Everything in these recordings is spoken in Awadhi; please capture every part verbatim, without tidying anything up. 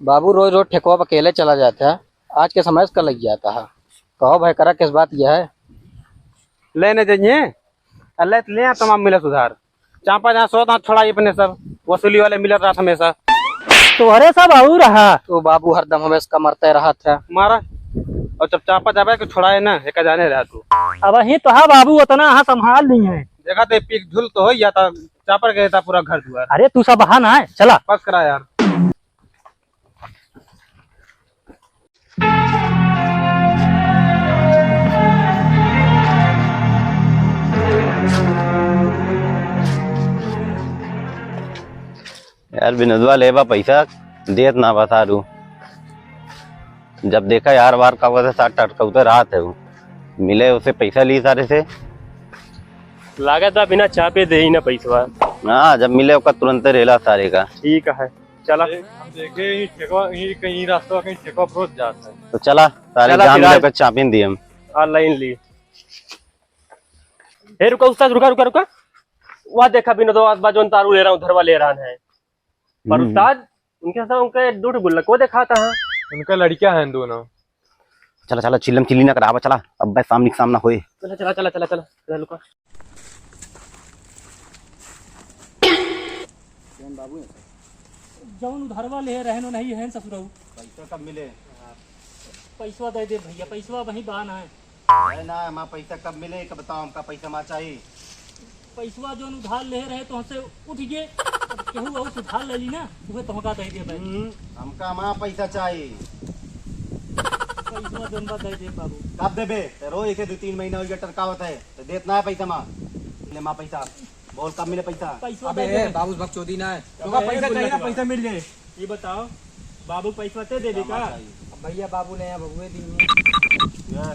बाबू रोज रोज ठेकवा पर अकेले चला जाता है, आज के समय से कल लग जाता है। कहो भाई, करा किस बात यह है? ले न जइए, अल्लाह ले आ, तमाम मिलस उधार। चापा जहाँ सोत, हाँ छोड़ाई अपने सब, वसूली वाले मिलत रहत हमेशा। तोहरे सब अउर रहा। तो बाबू हरदम हमेशा का मरते रहत है। मारा, और जब चापा जाबे कि छोड़ाए ना, एका जाने रहा तू। अबहीं तो हा बाबू, उतना हाँ संभाल ली है। देखा तो पीक धुल तो हो या था, चापर गए था पूरा घर दुआर। अरे तू सब बहा ना है, चला। बस करा यार। यार विनोदवा लेबा पैसा देत ना बा सारू। जब देखा यार बार का वजह साथ टटकौते रात है वो। मिले उसे पैसा ली सारे से। लागत बा बिना चापे दे ही ना पैसवा। हाँ, जब मिले ओका तुरंते रेला सारे का। ठीक है, चला। देख, हम देखे ही ठेकवा, ही कहीं रास्ता कहीं ठेकवा पहुंच जाता है। तो चला, सारे चला जान फिलहाल। लेकर चापिन दिए हम। ऑनलाइन ली। ए, रुका उस्ताद, रुका, रुका, रुका। वह देखा बिना तो आज बाजोन तारू ले रहा हूँ, धरवा ले रहा है। पर हम्म। उस्ताद, उनके साथ उनके दो ठो गुल्लक को देखा था। उनका लड़कियां हैं दोनों। चला, चला, चिल्लम चिल्ली ना करावा, चला, अब भाई सामने के सामना होए। चला, चला, चला, चला, चला, चला, लुका। जौन उधारवा ले रहे नो नहीं है ससुरऊ। पैसा कब मिले? पैसवा दे दे भैया, पैसवा वहीं बा ना है। अरे ना, हमार पैसा कब मिले, कब बताओ, हमका पैसा हमार चाहिए। पैसवा जौन उधार ले रहे तो हमसे उठ गए, अब केहू और से उधार ले ली ना, उहे तोहका दे देबे। हम्म, हमका हमार पैसा चाहिए। पैसवा जौन बा दे दे बाबू। कब देबे? ते रोज एक दो तीन महीना हो गया टरकावत है, तो देत ना है पैसा हमार। ले हमार पैसा, बोल कब मिले पैसा? पैसवा अबे दे दे। बाबू बकचोदी ना है। तोका पैसा चाहिए ना, पैसा मिल जाए। ये बताओ, बाबू पैसा ते देबे का? अब भैया बाबू ने यहाँ बबुए दी हैं। ये,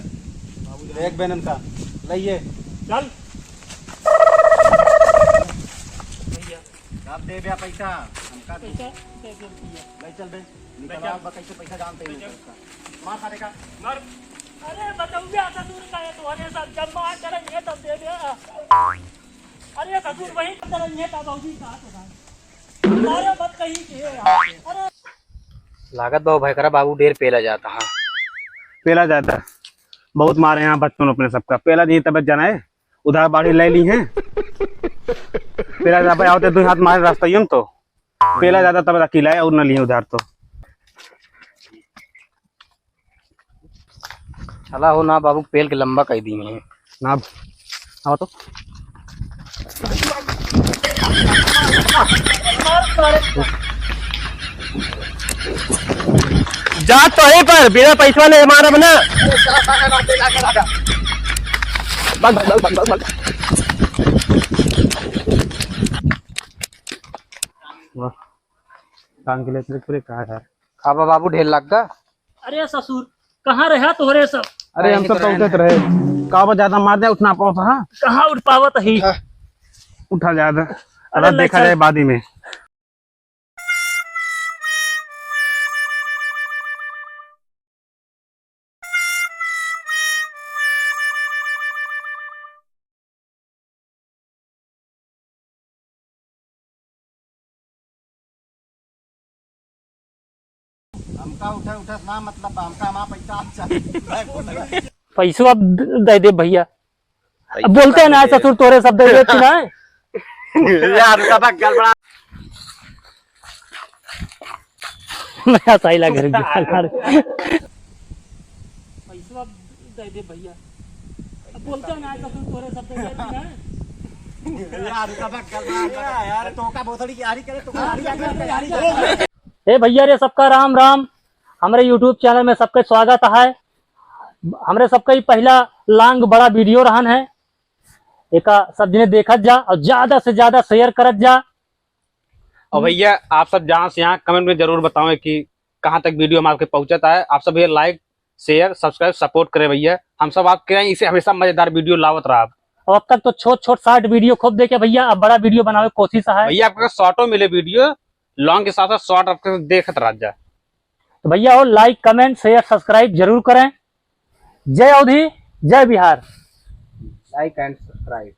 बाबू देख बेनन का, लइए। चल। भैया। आप दे बे पैसा, हमका दे। पैसा दे दे भैया। ले चल बे, निकलवा बा कैसे पैसा जानते हैं। मार सारे का। मार। अरे बतौया ससुर का है, तो अरे सब जब मार करेंगे तब दे दे। अरे ससुर वही करेंगे तब भौजी का तो भाई। अरे मत कही के यार। अरे। लागत बा भाई करा बाबू ढेर पेला जाता, हाँ। पेला जाता। बहुत मारे यहाँ बचपन अपने सबका। पेला जी तब जाना है, उधार बाड़ी ले ली हैं। पेला जाता आवते दो हाथ मारे रास्ता यूं तो। पेला जाता तब अकेला है और न लिए उधार तो। चला हो ना बाबू, पेल के लंबा कइ दी हैं। ना, आओ तो। जा तो ही पर, बिना पैसा ले मारब ना। भाग, भाग, भाग, भाग, भाग, भाग। वाह, टांग के लिए पूरे कहा यार। खाबा बाबू ढेर लग गा। अरे ससुर, कहाँ रहा तोहरे सब? अरे हम सब पहुँचत रहे। काबा ज्यादा मार दे, उठना पावत, हाँ? कहाँ उठ पावत ही? उठा ज्यादा। अरे अरे देखा जाए बाद ही में। हमका उठे, उठे ना मतलब, हमका हमार पैसा चाहिए। पैसवा अब द-, दे दे भैया। अब बोलते हैं ना, ससुर तोरे सब दे देती ना। यार, उसका बात गड़बड़ा। नया साइला घर के यार। पैसवा दे दे भैया। अब बोलते हैं ना, ससुर तोरे सब दे देती ना। यार, उसका बात गड़बड़ा। यार, तो का बोतल की यारी करे, तो का यारी करे, यारी करे। ए भैया रे, सबका राम राम। हमरे YouTube channel में सबके स्वागत है। हमरे सबका ई पहिला long बड़ा video रहन है। एका सब जने देखत जा और ज्यादा से ज्यादा share करत जा। और भैया, आप सब जहाँ से यहाँ comment में जरूर बतावें कि कहाँ तक video हम आपके पहुँचत है। आप सब ये like, share, subscribe, support करें भैया। हम सब आपके यहाँ इसे हमेशा मजेदार video लावत रहा। और अब तक तो छोट छोट short video खूब देखे भैया, अब बड़ा video बनावे कोशिश है। भैया, आपको shortओ मिले video, long के साथ साथ short आपके देखत रह जा। तो भैया हो, like, comment, share, subscribe जरूर करें। जय अवधी, जय बिहार। Like and subscribe।